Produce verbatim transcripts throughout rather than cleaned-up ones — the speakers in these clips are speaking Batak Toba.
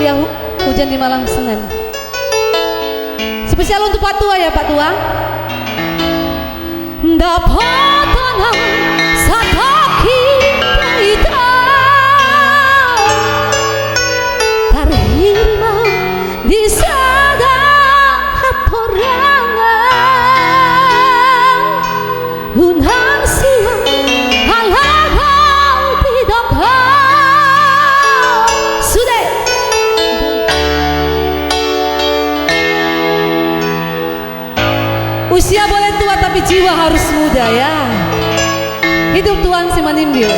Ya, hu-, hujan di malam Senin. Spesial untuk Pak Tua ya, Pak Tua. Dapotan au satongkin pe ito, tarhirim au di sada hatorangan. Unang sian halak au didok ho. Sude. Usia boleh tua, tapi jiwa harus muda, ya. Hidup Tuhan si manimbil.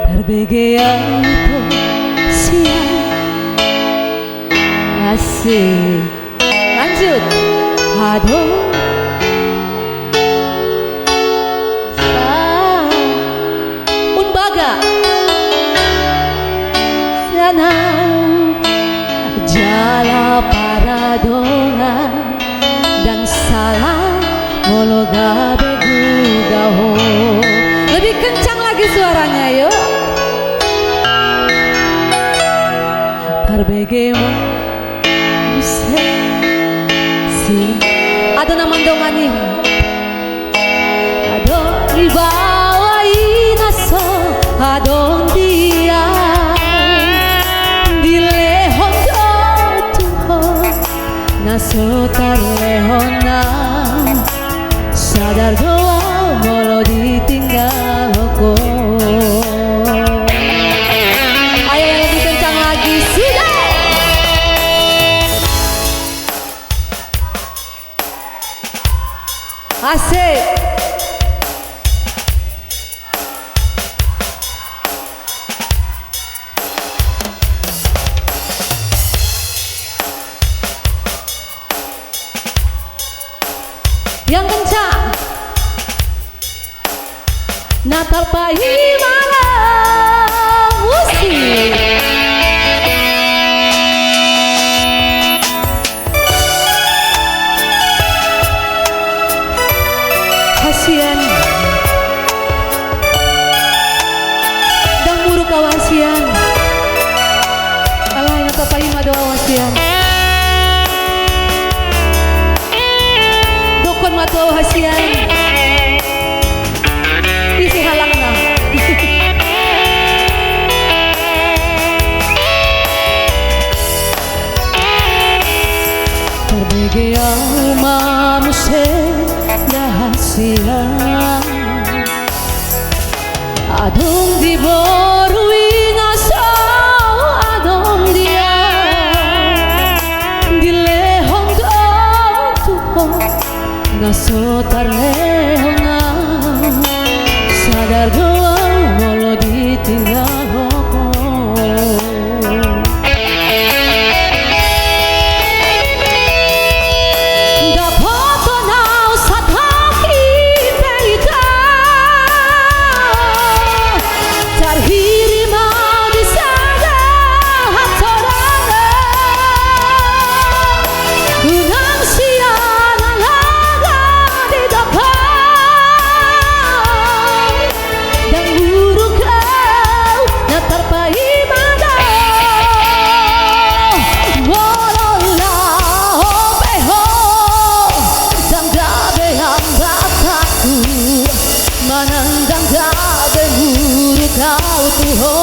Tarbege au ito sian. Asik. Lanjut. Adong. Sa-, Umbaga. Sian au jala paradongan, ndang sala molo gabe gugah ho. Lebih kencang lagi suaranya, yuk. Tarbege ma muse. Si. Adong na mandongani. Adong di baoa i na so adong di au, dilehon do tu ho na so tarlehon au. Sadar do au molo ditinggal ho. Ayo, yang lebih kencang lagi, sudah. Asik. Yang kencang. Na tarpaima ma. Musik. Hasian. Ndang muruk au hasian. Alai na tarpaima do au hasian. Dokkon ma tu au hasian. Ise halangna. Tarbege au ma muse da hasian. Adong di boru i na so adong di au, dilehon do tu ho na so tarlehon au. Sadar do au molo ditinggal ho. Dapotan au satongkin pe ito, tarhirim au di sada hatorangan. Unang sian halak au didok ho. Ndang muruk au, na tarpaima do. Molo laho pe ho, ndang gabe ambatanku, manang ndang gabe muruk au tu ho.